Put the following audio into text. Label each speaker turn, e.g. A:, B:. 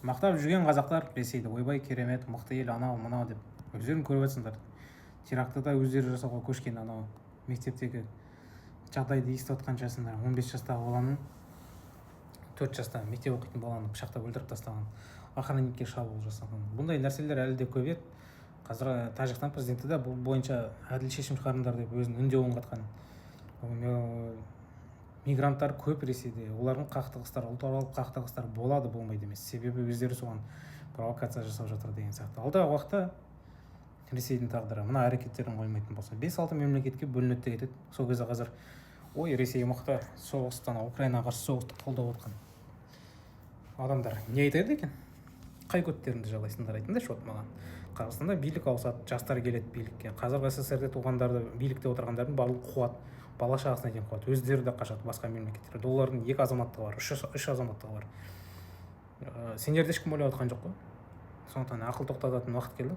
A: Мақтап жүрген қазақтар Ресейді, ойбай, керемет, мықты ел, анау мынау деп. Өздерің көріп жатсыңдар, теракты да өздері жасауға көшкен. Анау мектептегі жағдайды естіп отқан шығарсыңдар: 15 жастағы баланың, 4 жаста мектеп оқитын баланы пышақтап өлтіріп тастаған, охранникке шабуыл жасаған. Бұндай нәрселер әлі де көбейеді. Қазір Тәжікстан президенті де бұл бойынша әділ шешім шығарыңдар деп өзінің үндеуін қатқан. Мигранттар көп Ресейде, олардың қақтығыстары, ұлтаралық қақтығыстар болады, болмайды емес, себебі өздері соған провокация жасап жатыр деген сияқты. Алдағы уақытта Ресейдің тағдыры мына әрекеттерін қоймайтын болса, бес алты мемлекетке бөлінеді де кетеді. Сол кезде қазір ой, Ресей мықты, соғысты, анау Украинаға қарсы соғысты қолдап отқан адамдар не айтады екен? Қай көттеріңді жалайсыңдар, айтыңдаршы вот маған. Қазақстанда билік ауысады, жастар келеді билікке. Қазір СССР де туғандарды, билікте отырғандардың барлығы қуады, бала шағасына дейін қуады, өздері де қашады басқа мемлекеттерге. Олардың екі азаматтығы бар, үш азаматтығы бар. Сендерді ешкім ойлап жатқан жоқ қой. Сондықтан ақыл тоқтататын уақыт келді.